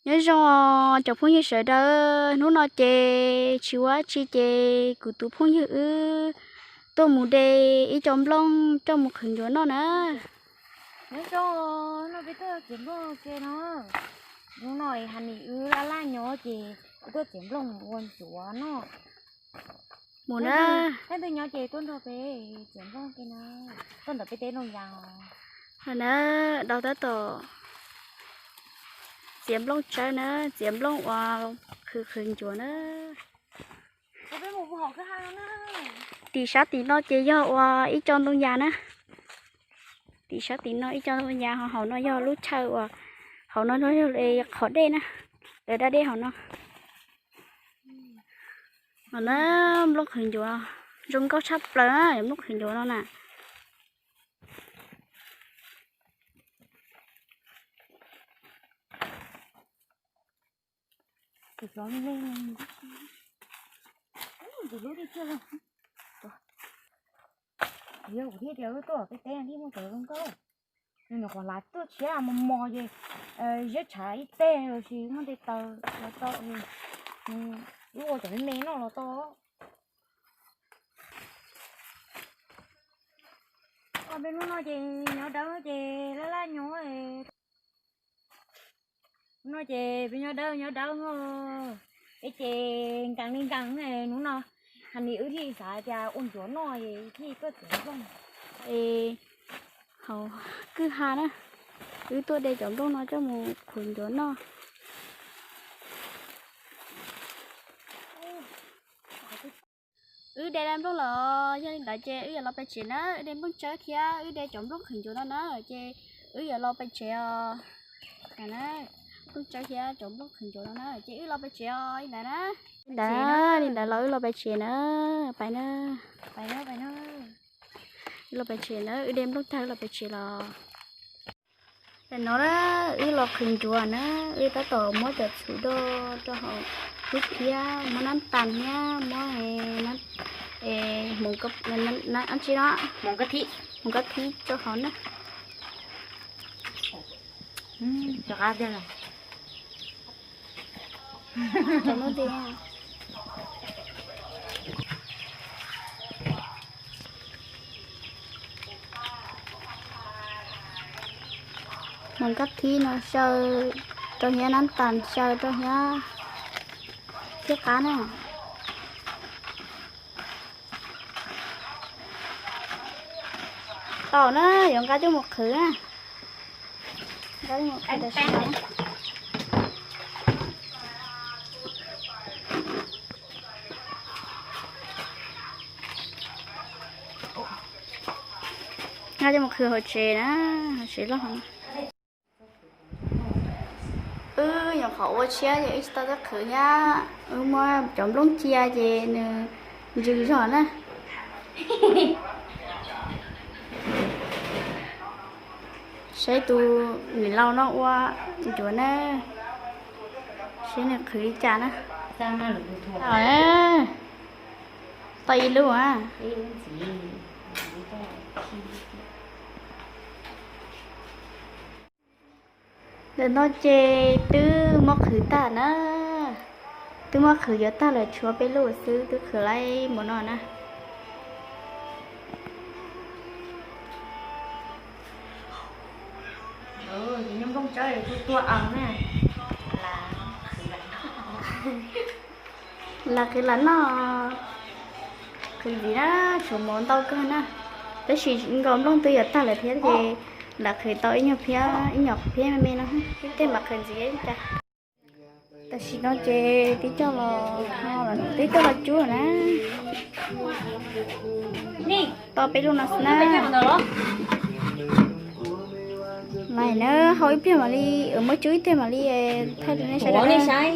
Nyob zoo os cov phooj ywg sawv daws, hnub no ces tsis ua dab tsi ces kuv tus phooj ywg wb tuaj mus de ib co nplooj coj mus qhwv ncuav noj na. Nyob zoo, no peb tuaj txiav nplooj ke no. Hnub no Hanis wb laj laj nyob ces wb tuaj txiav nplooj ua ncuav noj. Mus na. Leej twg nyob ces tuaj nrog peb txiav nplooj ke na. Tuaj ntawm peb teb nplooj yas os. Na, dau tab tom txiav nplooj tsawb na, txiav nplooj ua qhwv qhwv ncuav na. Tim sab tim no ces yog ua ib co ntoo yas na. Tim sab tim no ib co ntoo yas, ho hauv no yog lub chaw uas, hauv no yog qhov dej na, lawv da dej hauv no. Hauv no nplooj qhwv ncuav zoo nkauj tshaj plaws na, nplooj qhwv ncuav no na. Kuv thiaj tias wb tuaj peb teb thiab mus cov zoo nkauj. Nws nyuam qhuav hlav tuaj tshiab mos mos ces ziab tshav ib teg los sis muaj nte taws los tau, wb ua cov me me noj los tau. Peb hnub no ces nyob dawb ces laj laj nyob. No ces peb nyob dawb nyob dawb, peb ces nkees li nkees hnub no. Hanis wb thiaj xav tias ua ncuav noj es thiaj tuaj txiav nplooj. Es hauv kwj ha na, wb tuaj de cov nplooj no coj mus qhwv ncuav noj. Wb de nplooj los yog li ntawd ces wb yuav los pem tsev na, wb de nplooj tsawb thiab wb de cov nplooj qhwv ncuav no na, ces wb yuav los pem tsev os. Nplooj tsawb thiab cov nplooj qhwv ncuav no na, ces wb los pem tsev os li ntawd na. Li ntawd, li ntawd los wb los pem tsev na, pais na. Wb los pem tsev na, wb de nplooj tag wb los pem tsev los. Tam no na, wb los qhwv ncuav na, wb tab tom muab cov txhuv do rau hauv lub phiab, muab nab tas thiab muab hmoov, ab tsi no, hmoov kab thib rau hauv na. Hmoov kab thib no xyaw rau thiab, nab tas xyaw rau thiab, thiab qab na. Tau na, yuav nqa coj mus qhwv na. Nqa coj mus qhwv tam sim no. Nqa coj mus qhwv hauv tsev na, hauv tsev loj hauv no. Wb nyuam qhuav ua tshiab ces wb tsis tau tuaj qhwv thiab, wb muab cov nplooj cia ces nws ntsws zog na. Saib tus niam laus no ua ncuav na, saib nws qhwv li cas na. Tau ib lub a. Ntawm no ces twb muab qhwv tag na, twb muab qhwv yuav tag lawm, tshuav peb lub xwb, twb qhwv laib npaum no na. Nplooj tsawb tua tua aws na. Lam qhwv lam noj, qhwv ntxiv na, tshuav mov ntau kawg na. Tab sis nkaus nplooj twb yuav tag lawm thiab ces lam qhwv tau ib nyuag phiab, ib nyuag phiab me me no, tej mam qhwv ntxiv cas. Tam sim no ces tib co los, tib co los cub na. Tau peb lub no xwb na. Lais na, hau ib pliag mam li, muab cub ib pliag mam li thaij rau nej saib.